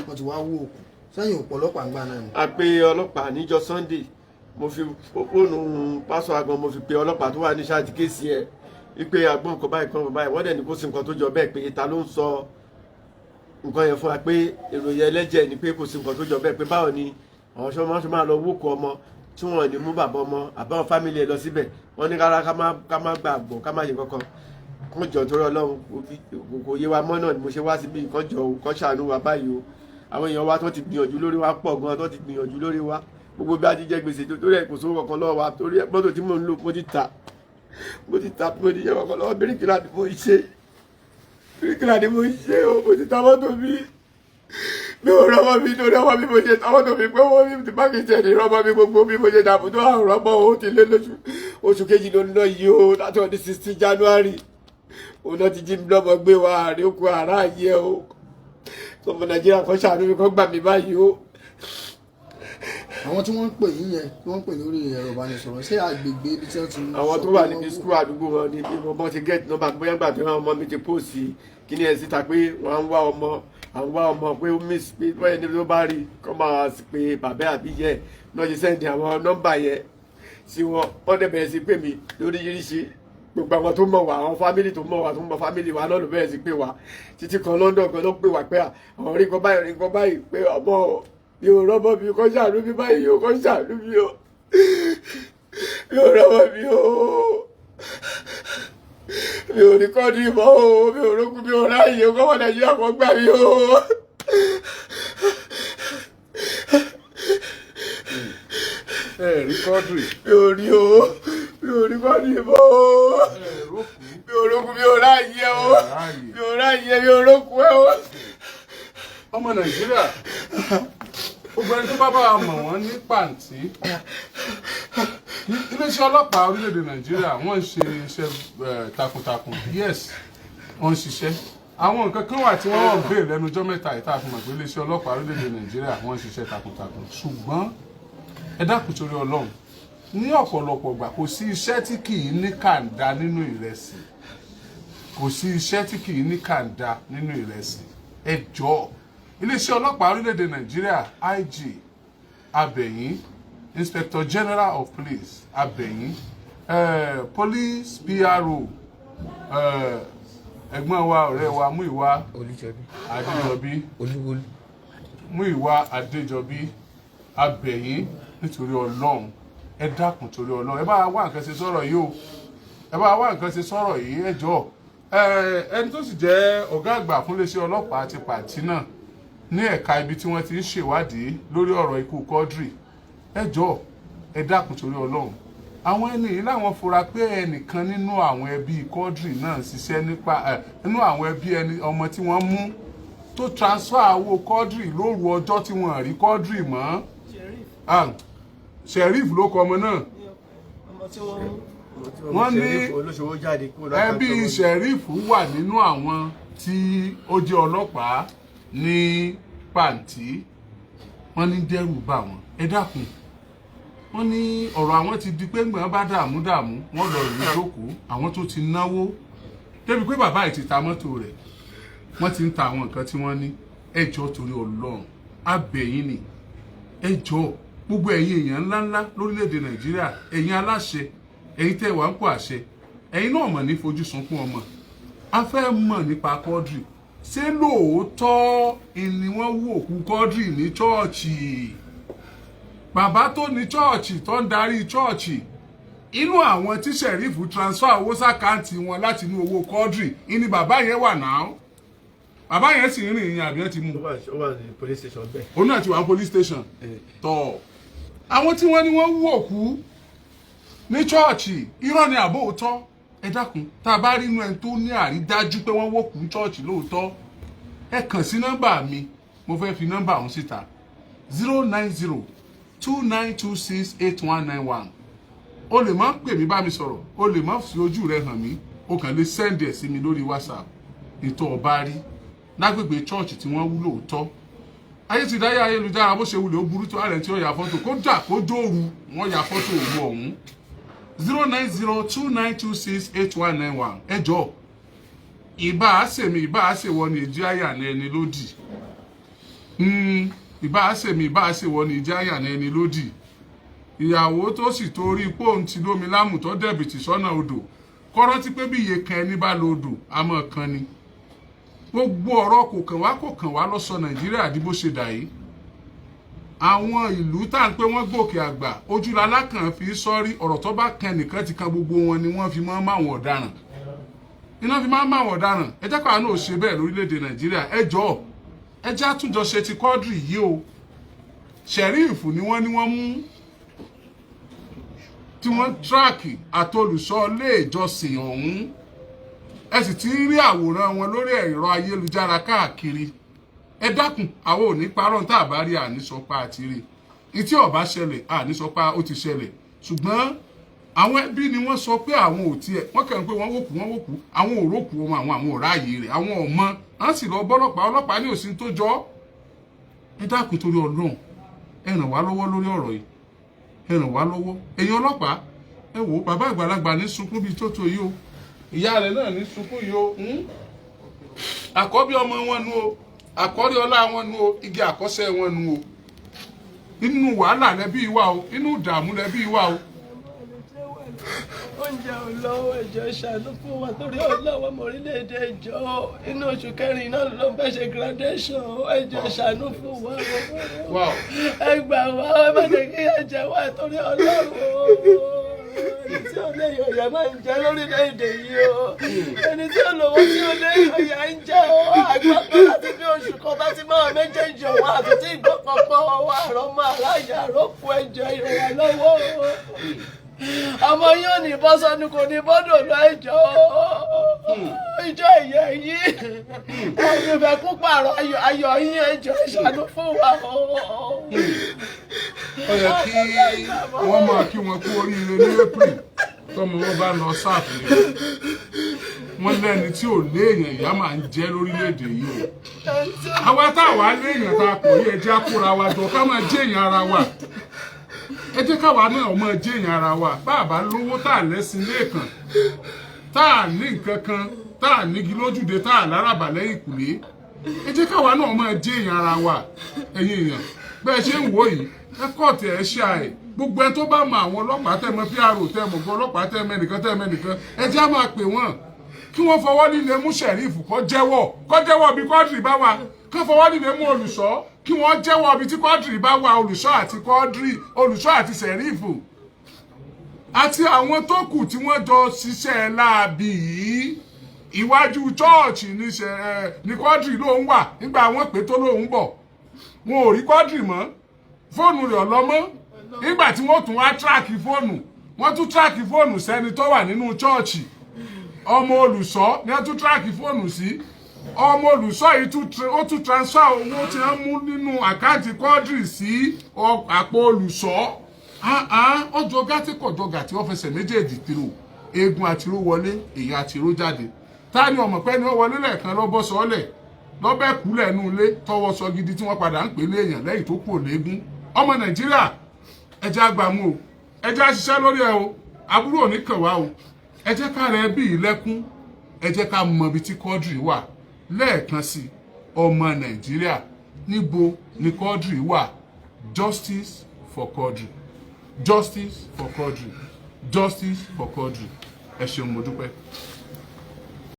wọ́n ti wá wú òkú sẹ́yìn, òpó ọlọ́pàá ń gbà náà ni. A pe ọlọ́pàá níjọ́ Sunday. Mo fi fóònù pásọ àgbọn, mo fi pe ọlọ́pàá tó wà ní ṣáàtì case ẹ̀ wípé agbọ́n nǹkan báyìí kan báyìí. Wọ́n dẹ̀ ní kó sí nǹkan tó jọ bẹ́ẹ̀, pé ta ló ń sọ nǹkan yẹn fún wa, pé ìròyìn ẹlẹ́jẹ̀ ni, pé kò sí nǹkan tó jọ bẹ́ẹ̀, pé báwo ni àwọn sọ́mọ́ ṣe máa lọ wókò ọmọ tí wọ́n ní mú bàbá ọmọ àbáwọn family ẹ̀ lọ síbẹ̀. Wọ́n ní rárá, ká má gbàgbọ́, ká má ṣe kankan, kán jọ torí Ọlọ́run. Kò yé wa mọ́ náà ni mo ṣe wá síbí. Kán jọ o, kán ṣàánú wa báyìí o. Àwọn èèyàn wa tó ti gbìyànjú lórí wa pọ̀ gan, tó ti gbìyànjú lórí wa, gbogbo bí a ti jẹ gbèsè tó torí ẹ̀, kò sówó kankan lọ́wọ́ wa torí ẹ̀. Mọ́tò tí mò ń lò, mo ti tà, mo ti tà, mo ti jẹ kankan lọ́wọ́. Bíríkìlà ni mo ń ṣe, bíríkìlà ni mo ń ṣe o. Mo ti ta mọ́tò mi, mi ò rọ́mọ mi lórí ọmọ mi. Mo ṣe ta mọ́tò mi pé wọ́n mi ti bá kì í ṣe ní rọ́mọ mi. Gbogbo bí mo ṣe dààmú tó, àrùn rọ́mọ o, ti lé lóṣù, oṣù kejì ló ń lọ yìí o. Láti ọdún 16 January òun náà ti jí mi lọ́mọ gbé wa, àrí òkú àrá yẹ o. Ọmọ Nàìjíríà kan ṣàánú mi, kan gbà mí báyìí o. Àwọn tí wọ́n ń pè yín yẹn, tí wọ́n ń pè lórí ẹ̀rọ ìbánisọ̀rọ̀, ṣé àgbègbè ibi tí wọ́n ti Àwọn sọ tó pé wà wọ́n níbi wú- school àdúgbò wọn ni. Bí wọ́n ti get number, bóyá gbà tó ọmọ mi ti post kíní ẹ̀ síta pé wọ́n ń wá ọmọ, àwọn wá ọmọ pé ó miss, pé bóyá ẹni tó bá rí kọ́ máa pé bàbá àbí yẹ náà ṣe send àwọn nọ́mbà yẹn sí wọn. Wọ́n dẹ̀ bẹ̀rẹ̀ sí pè mí lóríṣiríṣi. Gbogbo àwọn tó mọ̀ wá, àwọn family tó mọ̀ wá, tó mọ̀ family wa náà ló bẹ̀rẹ̀ sí pè wá, títí kan London gan ló pè wá pé àwọn rí nǹkan báyìí, rí nǹkan báyìí, pé ọmọ mi ò rọ́mọ mi, kọ́ ṣàánú mi báyìí o, kọ́ ṣàánú mi o, mi ò rọ́mọ mi o, mi ò ní kọ́ ní ìmọ̀ o, mi ò rókun, mi ò ráàyè o, kọ́mọ Nàìjíríà kan gbà mí o. Ẹ rí Quadri? Mi ò rí o, mi ò rí kọ́ ní ìmọ̀ o. Ẹ rókun? Mi ò rókun, mi ò ráàyè o. Ráàyè. Mi ò ráàyè, mi ò rókun ẹ o. Ọmọ Nàìjíríà, gbogbo ẹni tó bá bá wa mọ̀ wọ́n ní pàǹtí, iléeṣẹ́ ọlọ́pàá orílẹ̀-èdè Nàìjíríà, wọ́n ń ṣe iṣẹ́ takuntakun. Yes, wọ́n ń ṣiṣẹ́. Àwọn nǹkan kan wà tí wọ́n wọ́n béèrè lẹ́nu ọjọ́ mẹ́ta yìí tá a fi mọ̀ pé iléeṣẹ́ ọlọ́pàá orílẹ̀-èdè Nàìjíríà wọ́n ń ṣiṣẹ́ takuntakun. Ṣùgbọ́n ẹ dákun torí Ọlọ́run, ní ọ̀pọ̀lọpọ̀ ìgbà kò sí iṣẹ́ tí kì í ní kàńdá nínú ìrẹsì, kò sí iṣẹ́ tí kì í ní kàńdá nínú ìrẹsì. Ẹ jọ̀ọ́, iléeṣẹ́ ọlọ́pàá orílẹ̀-èdè Nàìjíríà, IG Abẹ̀yìn, Inspector General of Police Abẹ̀yìn, Police PRO, ẹ̀gbọ́n wa, ọ̀rẹ́ wa, Múyìwá Adéjọbí, Múyìwá Adéjọbí, Abẹ̀yìn nítorí Ọlọ́run. Ẹ dákun torí Ọlọ́run, ẹ bá wá nǹkan ṣe sọ̀rọ̀ yìí o, ẹ bá wá nǹkan ṣe sọ̀rọ̀ yìí, ẹ jọ̀ọ́. Ẹni tó sì jẹ́ ọ̀gá àgbà fún iléeṣẹ́ ọlọ́pàá ti Pàǹtí náà ní ẹ̀ka ibi tí wọ́n ti ń ṣèwádìí lórí ọ̀rọ̀ ikú Quadri, ẹ jọ̀ọ́, ẹ dákun torí Ọlọ́run. Àwọn ẹni yìí láwọn fura pé ẹnìkan nínú àwọn ẹbí Quadri náà ń ṣiṣẹ́ nípa ẹ nínú àwọn ẹbí ẹni ọmọ tí wọ́n mú tó transfer owó Quadri lóru ọjọ́ tí wọ́n rí Quadri mọ́. Ah, Sheriff ló kọ ọmọ náà. Ọmọ tí wọ́n mú. Wọ́n ní olóṣòwò jáde kúrò. Ẹbí Sheriff wà nínú àwọn tí ó jẹ́ ọlọ́pàá ní Pàǹtí. Wọ́n ní dẹ́rù bà wọ́n. Ẹ dákun, wọ́n ní ọ̀rọ̀ àwọn ti di pé ńgbọ̀n bá dààmú dààmú, wọ́n lọ ìlú jókòó. Àwọn tó ti náwó débi pé bàbá yìí ti ta mọ́tò rẹ̀, wọ́n ti ń ta àwọn nǹkan tí wọ́n ní. Ẹ jọ̀ọ́ torí Ọlọ́run, abẹ̀yìn ni, ẹ jọ̀ọ́, gbogbo ẹ̀yin èèyàn ńláńlá lórílẹ̀‐èdè Nàìjíríà, ẹ̀yin aláṣẹ, ẹ̀yin tẹ́ wà ń pò àṣẹ, ẹ̀yin náà mọ̀ ní fojú sunkún ọmọ. A fẹ́ mọ̀ nípa Quadri. Ṣé lóòótọ́ ni wọ́n wú òkú Quadri ní chọ́ọ̀chì? Bàbá tó ní chọ́ọ̀chì, tó ń darí chọ́ọ̀chì, inú àwọn tí Sheriff transfer owó s'account wọn láti inú owó Quadri ìní bàbá yẹn wà náà. Bàbá yẹn sì ń rìn ìyẹn àbí ẹ ti mú? Ó wà ní police station bẹ́ẹ̀. Òun náà ti wà ní police station. Tọ̀ àwọn tí wọ́n ní wọ́n wú òkú ní chọ́ọ̀chì, irọ́ ni àbó òótọ́? Ẹ dákun, tá a bá rí inú ẹni tó ní àrídájú pé wọ́n wókú ní chọ́ọ̀chì lóòótọ́, ẹ kàn sí nọ́mbà mi. Mo fẹ́ fi nọ́mbà ọ̀hún síta: 09029268191. O lè má pè mí bá mi sọ̀rọ̀, o lè má fi ojú rẹ hàn mí, o kàn lè send ẹ̀ sí mi lórí WhatsApp. Ètò ọba rí lágbègbè chọ́ọ̀chì tí wọ́n wú lóòótọ́. Ayé ti dáyé ayélujára, bó ṣe wulẹ̀ ó burú tó, ààrẹ tí ó ya fọ́tò, kódà kó dóoru, wọ́n ya fọ́tò òru ọ̀hún. 09029268191. Ẹ jọ̀ọ́, ìbá àṣèmi, ìbá àṣèwọ ni èjì àyà ní ẹni lódì. Ìbá àṣèmi, ìbá àṣèwọ ni èjì àyà ní ẹni lódì. Ìyàwó tó sì torí pòun ti lómi lámù tó dẹ̀bìtì sọ́nà odò, kọ́rántí pé bí iye kan ẹni bá lo odò àmọ́ kan ni. Gbogbo ọ̀rọ̀ kò kàn wá, kò kàn wá lọ́sọ Nàìjíríà di bó ṣe dà yìí. Àwọn ìlú tá à ń pé wọ́n gòkè àgbà, ojúlalá kan fi sọ́rí. Ọ̀rọ̀ tó bá kan nìkan ti kan gbogbo wọn ni wọ́n fi máa ń máwọn ọ̀daràn iná fi máa ń máwọn ọ̀daràn. Ẹ jẹ́ káwa náà ṣe bẹ́ẹ̀ lórílẹ̀‐èdè Nàìjíríà. Ẹ jọ̀ọ́, ẹ jẹ́ àtúnjọ ṣe ti Quadri yìí o. Sheriff ni wọ́n ní wọ́n mú tí wọ́n track àtolùsọ ilé ìjọsìn ọ̀hún. Ẹ sì ti ń rí àwòrán wọn lórí ẹ̀rọ ayélujára káàkiri. Ẹ dákun, àwọn ò ní parọ́. Tá a bá rí, àníṣọpá àti rí ìtí ọba ṣẹlẹ̀, àníṣọpá ó ti ṣẹlẹ̀. Ṣùgbọ́n àwọn ẹbí ni wọ́n sọ pé àwọn ò tiẹ̀, wọ́n kàn ń pé wọ́n wòkú, wọ́n wòkú, àwọn ò rókù ọmọ àwọn, àwọn ò ráàyè rẹ̀, àwọn ò mọ. À ń sì lọ bọ́lọ́pàá, ọlọ́pàá ní òsín tó jọ. Ẹ dákun torí Ọlọ́run, ẹ ràn wá lọ́wọ́ lórí ọ̀rọ̀ yìí, ẹ ràn wá lọ́wọ́. Ẹ̀yin ọlọ́pàá, ẹ wò ó, bàbá àgbàlagbà ní sunkún bíi tó tó yìí o, ìyá rẹ̀ náà ní sunkún yìí o. Àkọ́bí ọmọ wọn nu o, àkọ́rí ọlá wọn nu o, igi àkọ́sẹ́ wọn nu o. Inú wàhálà lẹbí wà o, inú ìdààmú lẹbí wà o. Oúnjẹ ò lọ́wọ́, ẹjọ́ ṣàánú fún wa torí ọlọ́wọ́ ọmọ orílẹ̀-èdè. Ẹjọ́, inú oṣù kẹrin náà ló ń fẹ́ ṣe graduation. Ẹjọ́, ṣàánú fún wa. Ẹ gbà wá, ẹ má jẹ́ kí ẹ jẹ wá torí Ọlọ́run. Ẹni tí ó lè yọ̀yà máa ń jẹ lórílẹ̀-èdè yìí o, ẹni tí ó lówó tí ó lè yọ̀yà ń jẹ o. Àgbàgbọ́ láti bí oṣù kan bá ti máa méjèèjì ọ̀wọ́ àti tí ìgbọ́ kankan ọwọ́ àrọ́mọ aláya àrọ́kù. Ẹjọ́, ìrànwọ́ lọ́wọ́ ọmọ yóò ní bọ́ sọ́nù, kò ní bọ́dọ̀ lọ. Ẹjọ́, ìjọ ìyẹ́ yìí, ẹ̀yin fẹ́ kú pààrọ̀ ayọ̀ yín. Ẹjọ́, ìṣàánú fún wa o. Ó yẹ kí wọ́n máa kí wọn kú oríire ní April tọ́mọ wọn bá lọ sáàfù ni. Wọ́n lẹ́ni tí ò léèyàn, ìyá máa ń jẹ́ lórílẹ̀‐èdè yìí o. Àwa tá a wà léèyàn tá a kò yẹ, jẹ́ àkóra wa jọ, ká máa jẹ́ èèyàn ara wa. Ẹ jẹ́ káwa náà máa jẹ́ èèyàn ara wa. Bá a bá lówó, tá a lẹ́sìn lẹ́ẹ̀kan, tá a ní nǹkan kan, tá a nígi lójúde, tá a lárabà lẹ́yìn kùlé, ẹ jẹ́ káwa náà máa jẹ́ èèyàn ara wa. Ẹ̀yin èèyàn, bẹ́ẹ̀ ṣe ń wò yìí, ẹ kọ́ọ̀tì ẹ̀ ṣe àì gbogbo ẹ tó bá mọ àwọn ọlọ́pàá, tẹ́ mọ PRO, tẹ́ mọ ọ̀gá ọlọ́pàá, tẹ́ mọ ẹnìkan, tẹ́ mọ ẹnìkan, ẹ jẹ́ á máa pè wọ́n kí wọ́n fọwọ́ líle mú Sheriff, kó jẹ́wọ́, kó jẹ́wọ́ bí Quadri bá wà. Kó fọwọ́ líle mú olùṣọ́, kí wọ́n jẹ́wọ́ bí tí Quadri bá wà. Olùṣọ́ àti Quadri, olùṣọ́ àti Sheriff àti àwọn tó kù tí wọ́n jọ ṣiṣẹ́ láabi yìí. Iwájú chọ́ọ̀chì ní ṣe ẹ ní Quadri ló ń wà nígbà wọ́n pè tó lóun bọ̀. Wọn ò rí Quadri mọ́, fóònù rẹ̀ ọ̀lọ́mọ́. Nígbà tí wọ́n tún wá track fóònù, wọ́n tún track fóònù sẹ́ni tó wà nínú chọ́ọ̀chì. Ọmọ olùṣọ́ ni wọ́n tún track fóònù sí. Ọmọ olùṣọ́ yìí ó tún transfer owó tí wọ́n mú nínú account Quadri sí àpò olùṣọ́. Ọjọ́ gàtí kọjọ gàtí, wọ́n fẹsẹ̀ méjèèjì tìrò. Eegun àtìró wọlé, èèyàn àtìró jáde. Ta ni ọmọ pẹ́ ni ó wọlé lẹ́ẹ̀kan lọ́bọ̀ sọ́ọ̀lẹ̀ lọ́bẹ̀ kú lẹ́nu ilé tọwọ́ sọ gidi tí wọ́n padà ń pè léèyàn lẹ́yìn tó kù léegun? Ọmọ Nàìjíríà, ẹ jẹ́ àgbàmú o, ẹ jẹ́ àṣiṣẹ́ lórí ẹ o. Àbúrò ò ní kàn wá o. Ẹ jẹ́ ká rẹ bí ilẹ̀kùn, ẹ jẹ́ ká mọ ibi tí Quadri wà. Lẹ́ẹ̀kan sí, ọmọ Nàìjíríà, níbo ni Quadri wà? Justice for Quadri, justice for Quadri, justice for Quadri. Ẹ ṣeun, mo dúpẹ́.